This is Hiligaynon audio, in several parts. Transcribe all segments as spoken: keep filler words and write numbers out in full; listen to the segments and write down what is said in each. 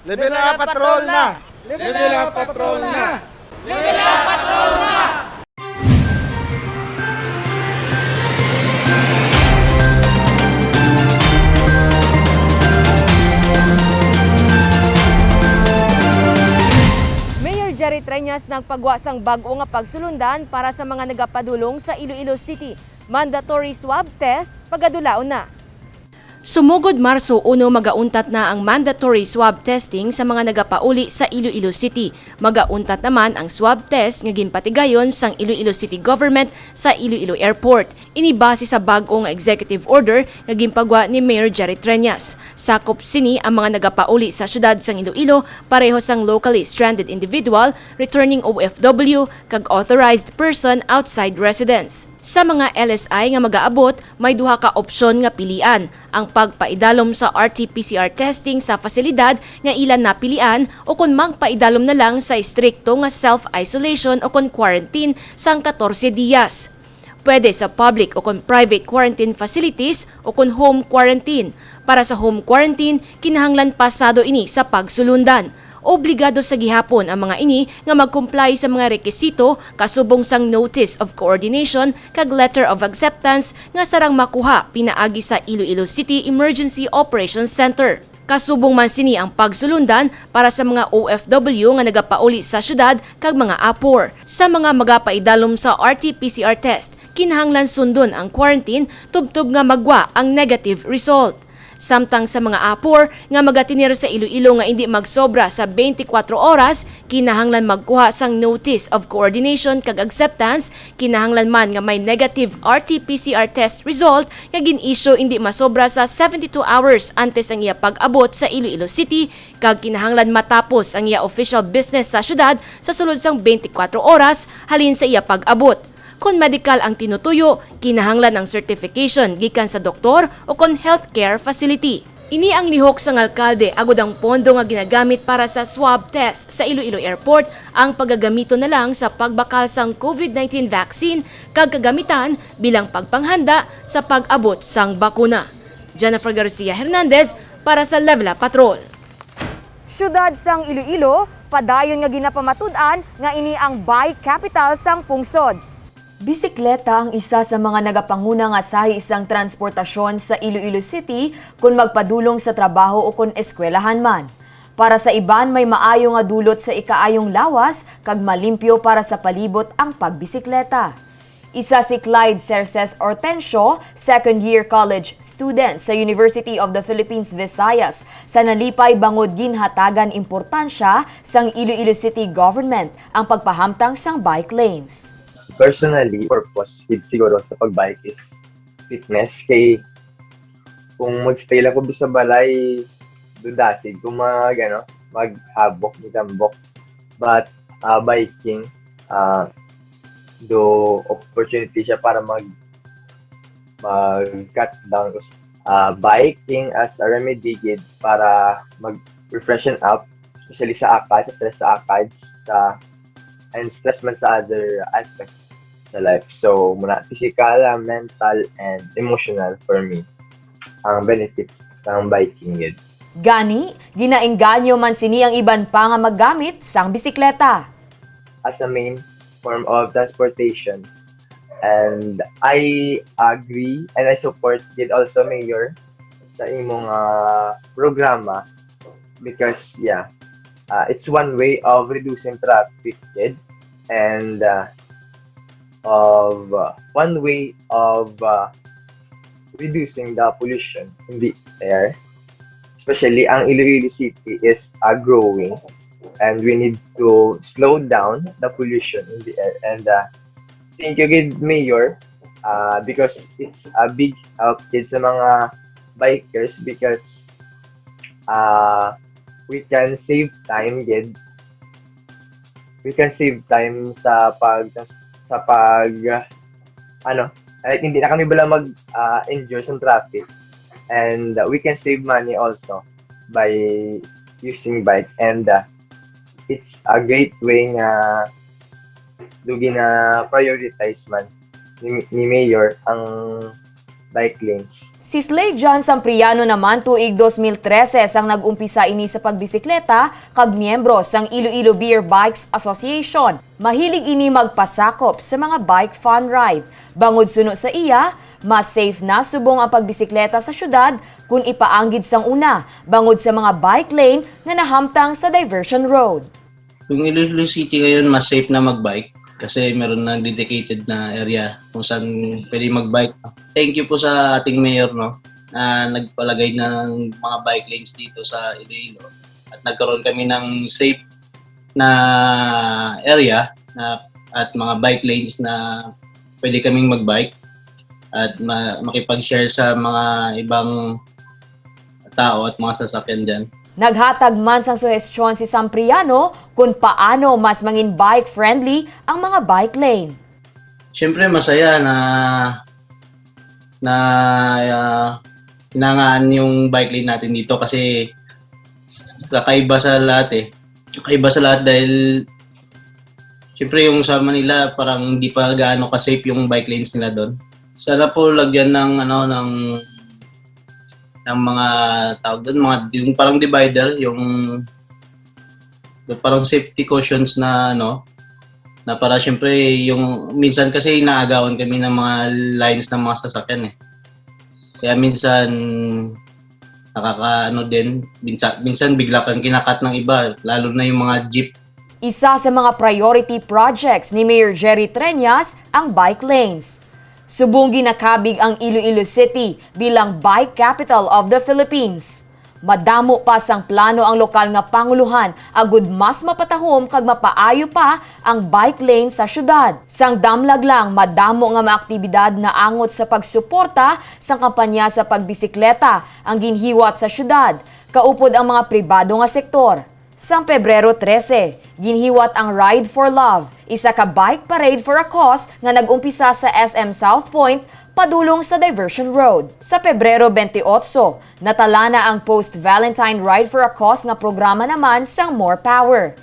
Level up patrol na! Level up patrol na! Mayor Jerry Treñas nagpagwa sang bag-o nga pagsulundan para sa mga nagapadulong sa Iloilo City. Mandatory swab test pagadulaon na. Sumugod Marso uno, magauntat na ang mandatory swab testing sa mga nagapauli sa Iloilo City. Magauntat naman ang swab test nga ginpatigayon sang Iloilo City Government sa Iloilo Airport. Ini base sa bag-o nga executive order nga ginpagwa ni Mayor Jerry Treñas. Sakop sini ang mga nagapauli sa siyudad sang Iloilo, pareho sang locally stranded individual, returning O F W, kag authorized person outside residence. Sa mga L S I nga magaabot, may duha ka opsyon nga pilian: ang pagpaidalom sa R T P C R testing sa fasilidad nga ila napilian, o kon magpaidalom na lang sa estrikto nga self-isolation o kon quarantine sang katorse diyas. Pwede sa public o kon private quarantine facilities o kon home quarantine. Para sa home quarantine, kinahanglan pasado ini sa pagsulundan. Obligado sa gihapon ang mga ini nga mag-comply sa mga rekisito kasubong sang Notice of Coordination kag Letter of Acceptance nga sarang makuha pinaagi sa Iloilo City Emergency Operations Center. Kasubong man sini ang pagsulundan para sa mga O F W nga nagapauli sa siyudad kag mga apor. Sa mga magapaidalom sa R T P C R test, kinahanglan sundon ang quarantine tubtob nga magwa ang negative result. Samtang sa mga apor nga magatinir sa Iloilo nga indi magsobra sa twenty-four oras, kinahanglan magkuha sang Notice of Coordination kag Acceptance. Kinahanglan man nga may negative R T P C R test result nga gin-issue indi masobra sa seventy-two hours antes ang iya pag-abot sa Iloilo City, kag kinahanglan matapos ang iya official business sa siyudad sa sulod sang twenty-four oras halin sa iya pag-abot. Kon medikal ang tinutuyo, kinahanglan ang certification gikan sa doktor o kon healthcare facility. Ini ang lihok sang alkalde, agod ang pondo nga ginagamit para sa swab test sa Iloilo Airport ang pagagamiton na lang sa pagbakal sang COVID nineteen vaccine kag kagamitan bilang pagpanghanda sa pag-abot sang bakuna. Jennifer Garcia Hernandez para sa Level Up Patrol. Siyudad sang Iloilo, padayon nga ginapamatud-an nga ini ang bike capital sang pungsod. Bisikleta ang isa sa mga nagapanguna nga sahi sang transportasyon sa Iloilo City kon magpadulong sa trabaho ukon eskwelahan man. Para sa iban, may maayo nga dulot sa ikaayong lawas kag malimpyo para sa palibot ang pagbisikleta. Isa si Clyde Cerces Ortencio, second year college student sa University of the Philippines Visayas, sa nalipay bangod ginhatagan importansya sang Iloilo City Government ang pagpahamtang sang bike lanes. Personally, purpose gid siguro sa pagbike is fitness, kay kung mag-stay lang ko sa balay, dudasig ko mag, ano, maghabok, magtambok. But uh, biking, uh, do opportunity siya para mag mag-cut down. Uh, biking as a remedy gid para mag-refreshen up, especially sa akal, sa stress sa akal, sa, and stress man sa other aspects sa life. So, muna physical, uh, mental, and emotional for me ang benefits ng biking gid. Gani, ginaengganyo man sini ang iban pa nga maggamit sang bisikleta. As a main form of transportation, and I agree and I support gid also, Mayor, sa imong uh, programa because, yeah, uh, it's one way of reducing traffic gid, and uh, of uh, one way of uh, reducing the pollution in the air. Especially ang Iloilo City is uh, growing, and we need to slow down the pollution in the air. And uh, thank you gid, Mayor, uh, because it's a big help gid sa mga bikers because uh, we can save time gid. We can save time sa pag sa pag uh, ano, like, hindi na kami bala mag uh, endure sa traffic, and uh, we can save money also by using bike, and uh, it's a great way nga do gina-prioritize man ni, ni Mayor ang bike lanes. Si Slay John Sampriano naman, tuig dos mil trese sang nag-umpisa ini sa pagbisikleta kag miyembro sang Iloilo Beer Bikes Association. Mahilig ini magpasakop sa mga bike fun ride. Bangod suno sa iya, mas safe na subong ang pagbisikleta sa syudad kon ipaanggid sang una, bangod sa mga bike lane nga nahamtang sa diversion road. Yung Iloilo City ngayon, mas safe na mag-bike kasi meron na dedicated na area kung saan pwede mag-bike. Thank you po sa ating mayor, no, na nagpalagay ng mga bike lanes dito sa Iloilo. At nagkaroon kami ng safe na area na, at mga bike lanes na pwede kaming mag-bike at ma- makipag-share sa mga ibang tao at mga sasakyan dyan. Naghatag man sang suhestyon si Sampriano kung paano mas mangin bike-friendly ang mga bike lane. Siyempre, masaya na na ah, hinangaan yung bike lane natin dito kasi kakaiba sa lahat eh. Kakaiba sa lahat dahil siyempre yung sa Manila parang di pa gaano ka-safe yung bike lanes nila doon. Sana po lagyan ng ano ng ng mga tawag doon, mga yung parang divider, yung yung parang safety cautions na ano na para siyempre yung minsan kasi inaagawan kami ng mga lines ng mga sasakyan eh. Kaya minsan nakakaano din, minsan, minsan bigla kang kinakat ng iba, lalo na yung mga jeep. Isa sa mga priority projects ni Mayor Jerry Treñas ang bike lanes. Subong ginakabig ang Iloilo City bilang Bike Capital of the Philippines. Madamo pa sang plano ang lokal nga panguluhan agud mas mapatahom kag mapaayo pa ang bike lane sa syudad. Sang damlag lang, madamo nga mga aktibidad naangot sa pagsuporta sang kampanya sa pagbisikleta ang ginhiwat sa syudad, kaupod ang mga pribado nga sektor. Sang Pebrero trese, ginhiwat ang Ride for Love, isa ka bike parade for a cause nga nag-umpisa sa S M South Point padulong sa Diversion Road. Sa Pebrero twenty-eight, natala na ang Post Valentine Ride for a Cause nga programa naman sang More Power.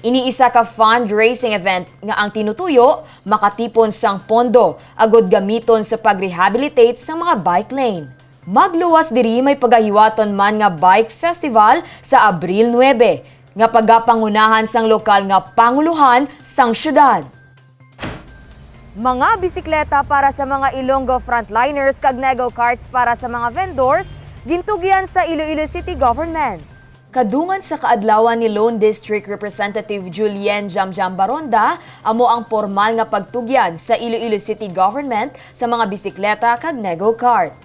Ini isa ka fundraising event nga ang tinutuyo makatipon sang pondo agud gamiton sa pag-rehabilitate sang mga bike lane. Magluwas diri may pagahiwaton man nga bike festival sa Abril nuebe, nga pagapangunahan sang lokal nga panguluhan sang syudad. Mga bisikleta para sa mga Ilonggo frontliners kag Nego carts para sa mga vendors, gintugyan sa Iloilo City Government. Kadungan sa kaadlawan ni Lone District Representative Julienne Jamjam Baronda, amo ang pormal nga pagtugyan sa Iloilo City Government sa mga bisikleta kag Nego cart.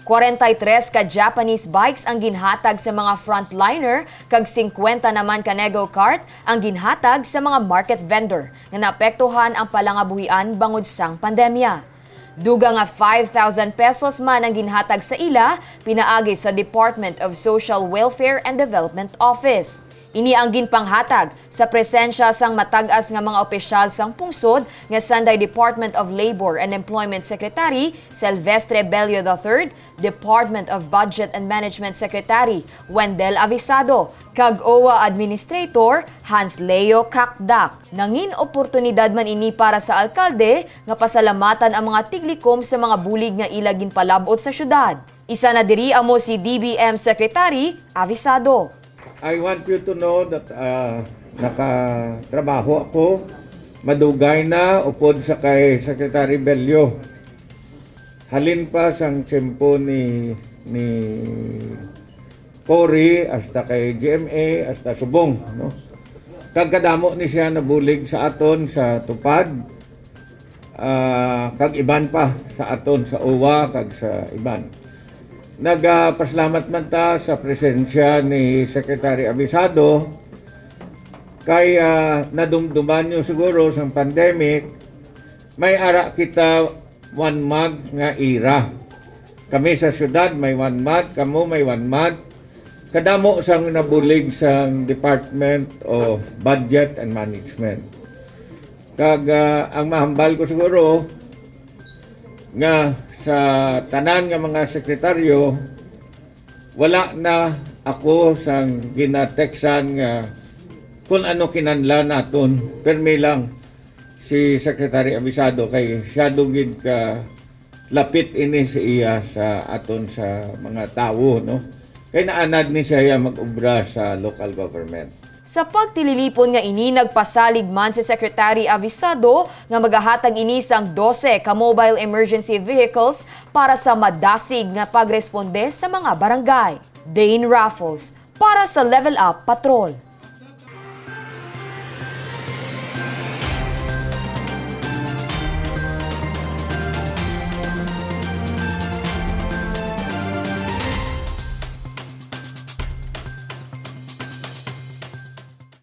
Kwarenta y tres ka Japanese bikes ang ginhatag sa mga frontliner kag singkwenta naman ka Nego cart ang ginhatag sa mga market vendor nga naapektuhan ang palangabuhian bangod sang pandemya. Dugang nga five thousand pesos man ang ginhatag sa ila pinaagi sa Department of Social Welfare and Development Office. Ini ang ginpanghatag sa presensya sang matag-as nga mga opisyal sang pungsod nga sanday Department of Labor and Employment Secretary Silvestre Bello the third, Department of Budget and Management Secretary Wendell Avisado, kag O W A Administrator Hans Leo Cacdac. Nangin oportunidad man ini para sa alkalde nga pasalamatan ang mga tiglikom sa mga bulig nga ila ginpalab-ot sa syudad. Isa na diri amo si D B M Secretary Avisado. I want you to know that, ah, nakatrabaho ako madugay na upod sa kay Secretary Bello. Halin pa sang tiyempo ni, ni Cory, hasta kay G M A, hasta subong, no? Kag kadamo ni siya nabulig sa aton sa TUPAD, ah, kag iban pa sa aton sa O W A kag sa iban. Nagapasalamat man ta sa presensya ni Secretary Avisado kay, ah, nadumduman niyo siguro sang pandemic, may ara kita one month nga ira. Kami sa syudad may one month, kamo may one month. Kadamo sang nabulig sang Department of Budget and Management. Kag, ah, ang mahambal ko siguro nga sa tanan nga mga sekretaryo, wala na ako sang ginatextan nga kung ano kinahanglan naton. Permi lang si Secretary Avisado kay siya dugid ka Lapit ini sa iya sa aton sa mga tawo, no? Kay naanad ni siya mag-obra sa local government. Sa pagtililipon nga ini, nagpasalig man si Secretary Avisado nga magahatag ini sang dose ka mobile emergency vehicles para sa madasig nga pagresponde sa mga barangay. Dane Raffles para sa Level Up Patrol.